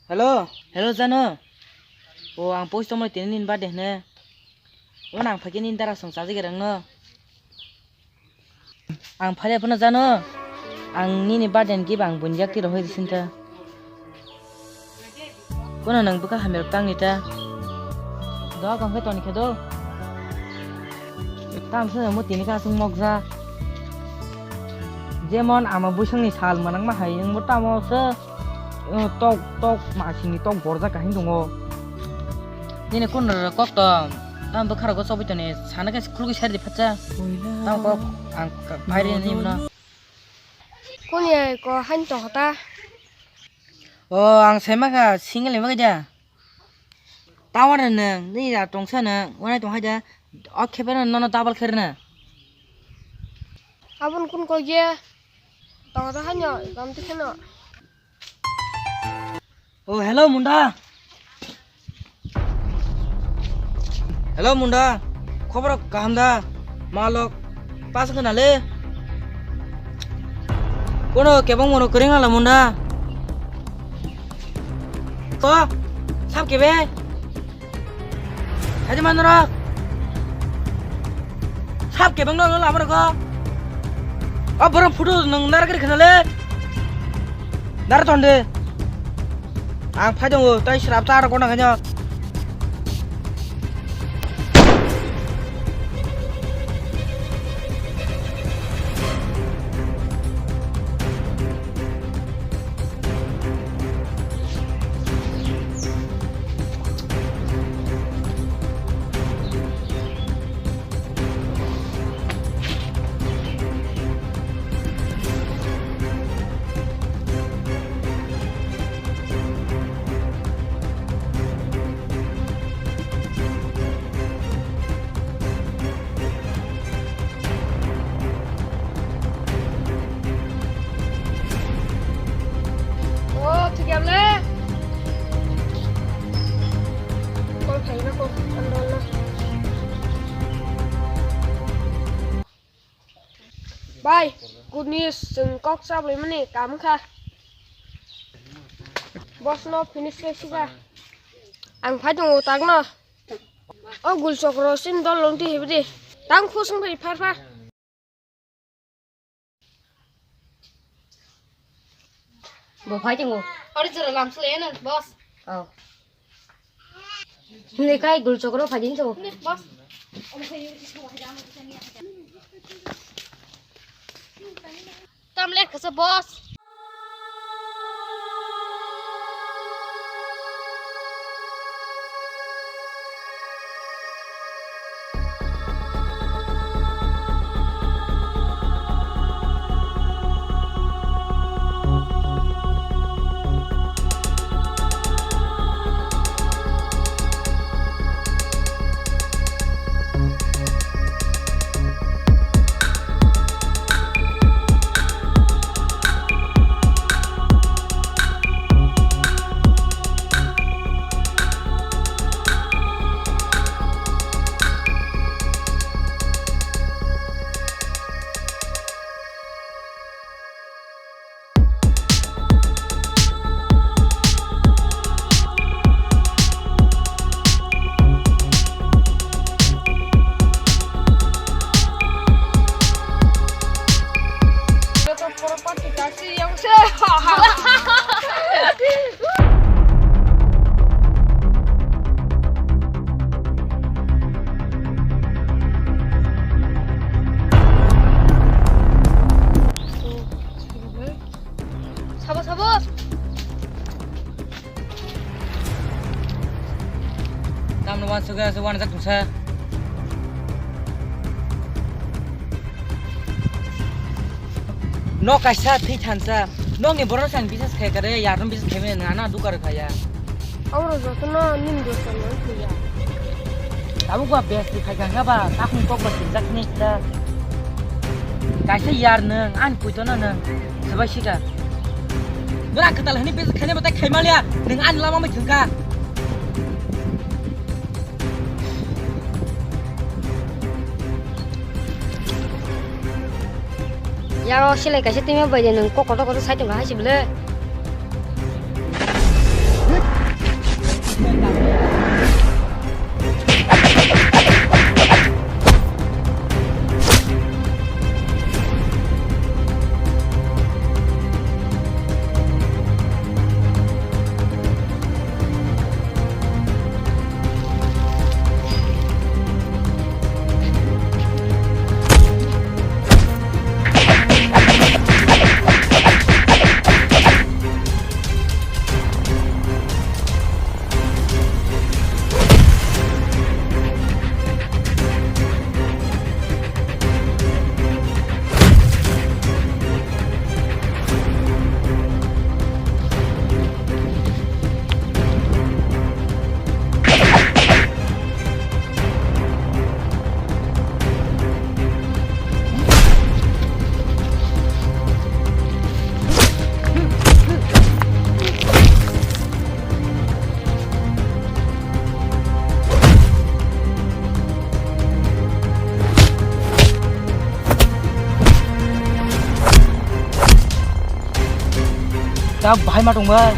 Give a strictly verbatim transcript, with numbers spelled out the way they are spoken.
Hello, hello Jano. O ang post tongmani tini nini birthday hwne. O nang phaikhe nini dara song chajagrang no. Ang phai phano Jano. Ang nini birthday ni gift ang buini yak tiro hoi sinta. Kono nang bwkha hamya rok tang ni ta. Do kong khe toni khe do. Tam se mo tini ka sung mokja. Jemon ama busung ni sal manang ma hai nang bo tamo se. Tok tok ma sini tok borja kahini dungo. Nini kun kok to. Tam bwkha rok chobwi toni sana khe khulugwi sari di phatsa. Tam kok ang phai ri ni mano. Kuni ko han to hota. O ang sai maka single maka ja. Tower nang ni da tongsa nang wanai tong haja. O khepena nono double kherna. Abon kun ko ye. To hota hanyo gam tikheno. O hello Munda. Hello Munda, khobor kaham da? Malok pas khna le. Kono kebong mono kering ala Munda. Ko sab kebe? Haji manro. Sab kebeng no lama rok. O borok photo nang nara kiri khna le. Nara tonde. Ang phai tongo, tai srap ta rok nang kanya. O, thik ya le. Call khai na call. Ando, ando. Bai, good news, chwng kok chablai mani kam kha. Boss no finish khe sika. Ang phai tongo tak no. O gul chokro sin dol long ti hibdi. Tang khusung phai phar phar. Bo phai tongo. Ori jora lam sule na boss. Oh. Hwnwi khai gul chokro phai din tongo. Boss. Tam le khasa boss. Sabo, sabo. Tamno wansugwi aswk wanajak tongsa. Nok kaisa thwi thansa. Nokni borok sang bisas khai kare, yarno bisas khai mene nana dukar khaya. Oro jotono nini dosa no thwiya. Tabuk ba besti khai kha ba, takni kok ba sinjak ni ta. Kaisa yar nwng, ani puito no nwng, sabai sika. Bwrak kwtal hwnwi besi khaina batai khai maliya, nwng ani lama mai thwngkha. Yaro silai kaisa twi ma bai de, nwng kok kotor kotor sai tongkha hai se bwle. Dak bahai ma tongba.